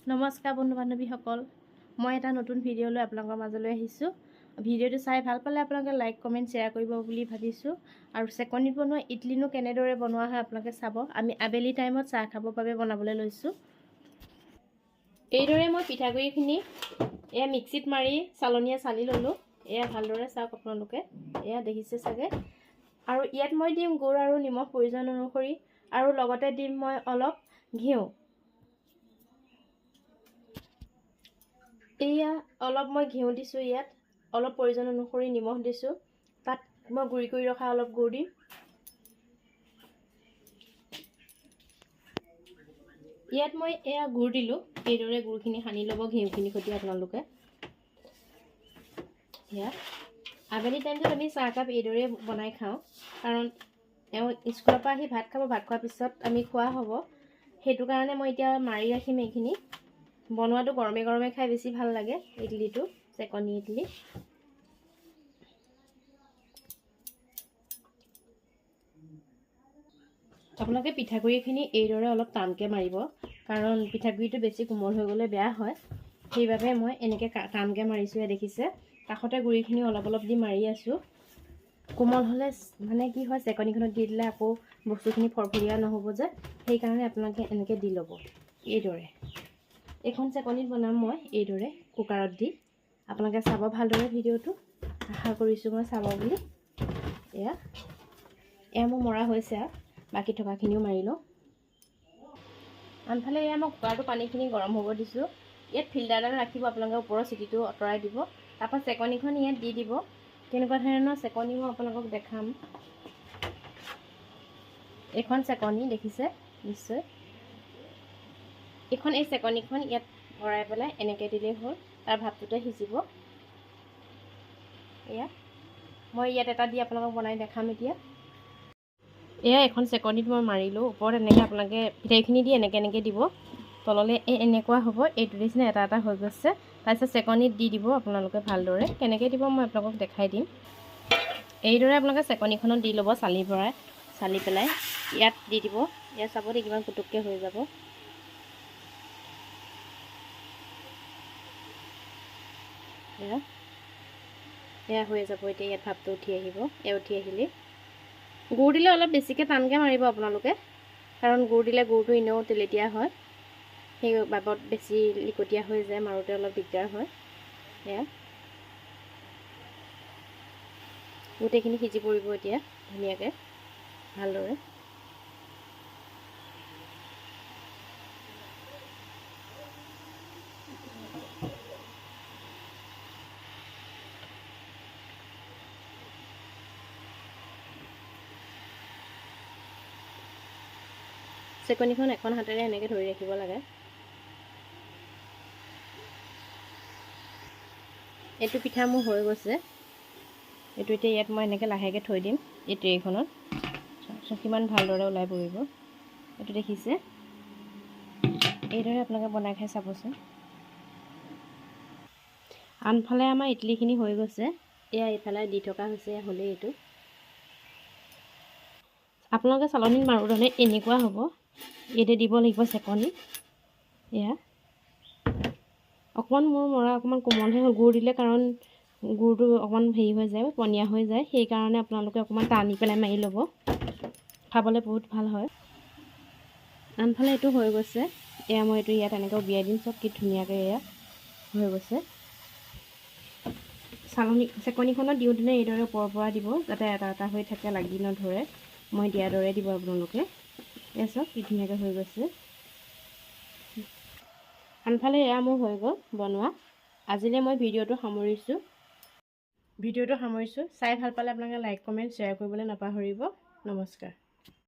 নমস্কাৰ বন্ধু বান্ধৱীসকল, মই এটা নতুন ভিডিঅ' লৈ আপোনালোকৰ মাজলৈ আহিছোঁ। ভিডিঅ'টো চাই ভাল পালে আপোনালোকে লাইক, কমেণ্ট, শ্বেয়াৰ কৰিব বুলি ভাবিছোঁ। আৰু চেকনিত বনোৱা ইডলিনো কেনেদৰে বনোৱা হয় আপোনালোকে চাব। আমি আবেলি টাইমত চাহ খাবৰ বাবে বনাবলৈ লৈছোঁ। এইদৰে মই পিঠাগুড়িখিনি এয়া মিক্সিত মাৰি চালনীয়ে চালি ল'লোঁ। এয়া ভালদৰে চাওক আপোনালোকে, এয়া দেখিছে চাগে। আৰু ইয়াত মই দিম গুড় আৰু নিমখ প্ৰয়োজন অনুসৰি, আৰু লগতে দিম মই অলপ ঘিউ। এয়া অলপ মই ঘিউ দিছোঁ, ইয়াত অলপ প্ৰয়োজন অনুসৰি নিমখ দিছোঁ। তাত মই গুড়ি কৰি ৰখা অলপ গুড় দিম। ইয়াত মই এয়া গুড় দিলোঁ। এইদৰে গুড়খিনি সানি ল'ব ঘিউখিনি সৈতে আপোনালোকে। এয়া আবেলি টাইমটোত আমি চাহকাপ এইদৰে বনাই খাওঁ, কাৰণ এওঁ স্কুলৰ পৰা আহি ভাত খাব, ভাত খোৱাৰ পিছত আমি খোৱা হ'ব। সেইটো কাৰণে মই এতিয়া মাৰি ৰাখিম এইখিনি। বনোৱাটো গৰমে গৰমে খাই বেছি ভাল লাগে ইডলিটো, চেকনি ইডলি। আপোনালোকে পিঠাগুড়িখিনি এইদৰে অলপ টানকৈ মাৰিব, কাৰণ পিঠাগুড়িটো বেছি কোমল হৈ গ'লে বেয়া হয়। সেইবাবে মই এনেকৈ টানকৈ মাৰিছোঁ, দেখিছে। কাষতে গুড়িখিনি অলপ অলপ দি মাৰি আছোঁ। কোমল হ'লে মানে কি হয়, চেকনিখনত দি দিলে আকৌ বস্তুখিনি ফৰফৰীয়া নহ'ব যে, সেইকাৰণে আপোনালোকে এনেকৈ দি ল'ব এইদৰে। এইখন চেকনিত বনাম মই এইদৰে কুকাৰত দি। আপোনালোকে চাব ভালদৰে ভিডিঅ'টো, আশা কৰিছোঁ মই চাব বুলি। এয়া এয়া মোৰ মৰা হৈছে আৰু বাকী থকাখিনিও মাৰি লওঁ। আনফালে এয়া মই কুকাৰটো পানীখিনি গৰম হ'ব দিছোঁ। ইয়াত ফিল্টাৰডাল ৰাখিব আপোনালোকে, ওপৰৰ চিটিটো আঁতৰাই দিব। তাৰপৰা চেকনিখন ইয়াত দি দিব। কেনেকুৱা ধৰণৰ চেকনি মই আপোনালোকক দেখাম। এইখন চেকনি দেখিছে নিশ্চয়। এইখন এই চেকনিখন ইয়াত ভৰাই পেলাই এনেকৈ দিলেই হ'ল, তাৰ ভাপটোতে সিজিব। এয়া মই ইয়াত এটা দি আপোনালোকক বনাই দেখাম এতিয়া। এয়া এখন চেকনিত মই মাৰিলোঁ। ওপৰত এনেকৈ আপোনালোকে পিঠাগুড়িখিনি দি এনেকৈ এনেকৈ দিব, তললৈ এই এনেকুৱা হ'ব, এইটো নিচিনা এটা এটা হৈ গৈছে। তাৰপিছত চেকনিত দি দিব আপোনালোকে ভালদৰে। কেনেকৈ দিব মই আপোনালোকক দেখাই দিম। এইদৰে আপোনালোকে চেকনিখনত দি ল'ব, চালি ভৰাই চালি পেলাই ইয়াত দি দিব। ইয়াত চাব দেই কিমান পুটুককৈ হৈ যাব। এয়া এয়া হৈ যাব এতিয়া। ইয়াত ভাপটো উঠি আহিব। এয়া উঠি আহিলেই গুড় দিলে অলপ বেছিকৈ টানকৈ মাৰিব আপোনালোকে, কাৰণ গুড় দিলে গুড়টো এনেও তেলেতীয়া হয়, সেই বাবদ বেছি লিকটীয়া হৈ যায়, মাৰোঁতে অলপ দিগদাৰ হয়। এয়া গোটেইখিনি সিজি পৰিব এতিয়া ধুনীয়াকৈ ভালদৰে। চেকনিখন এখন হাতেৰে এনেকৈ ধৰি ৰাখিব লাগে। এইটো পিঠা মোৰ হৈ গৈছে। এইটো এতিয়া ইয়াত মই এনেকৈ লাহেকৈ থৈ দিম এই ট্ৰেখনত। কিমান ভালদৰে ওলাই পৰিব এইটো দেখিছে। এইদৰে আপোনালোকে বনাই খাই চাবচোন। আনফালে আমাৰ ইডলিখিনি হৈ গৈছে। এয়া এইফালে দি থকা হৈছে, হ'লেই এইটো। আপোনালোকে চালনীত মাৰোঁতে এনেকুৱা হ'ব, এইটো দিব লাগিব চেকনি। এয়া অকণমান মোৰ মৰা অকণমান কোমলহে হ'ল গুড় দিলে, কাৰণ গুড়টো অকণমান হেৰি হৈ যায়, পনীয়া হৈ যায়, সেইকাৰণে আপোনালোকে অকণমান টানি পেলাই মাৰি ল'ব, খাবলৈ বহুত ভাল হয়। আনফালে এইটো হৈ গৈছে। এয়া মই এইটো ইয়াত এনেকৈ উলিয়াই দিম। চব কি ধুনীয়াকৈ এয়া হৈ গৈছে। চালনী চেকনিখনত দিওঁতেনে এইদৰে ওপৰৰ পৰা দিব, যাতে এটা এটা হৈ থাকে, লাগি নধৰে। মই দিয়াৰ দৰে দিব আপোনালোকে। এয়া চব কি ধুনীয়াকৈ হৈ গৈছে। আনফালে এয়া মোৰ হৈ গ'ল বনোৱা। আজিলৈ মই ভিডিঅ'টো সামৰিছোঁ। চাই ভাল পালে আপোনালোকে লাইক, কমেণ্ট, শ্বেয়াৰ কৰিবলৈ নাপাহৰিব। নমস্কাৰ।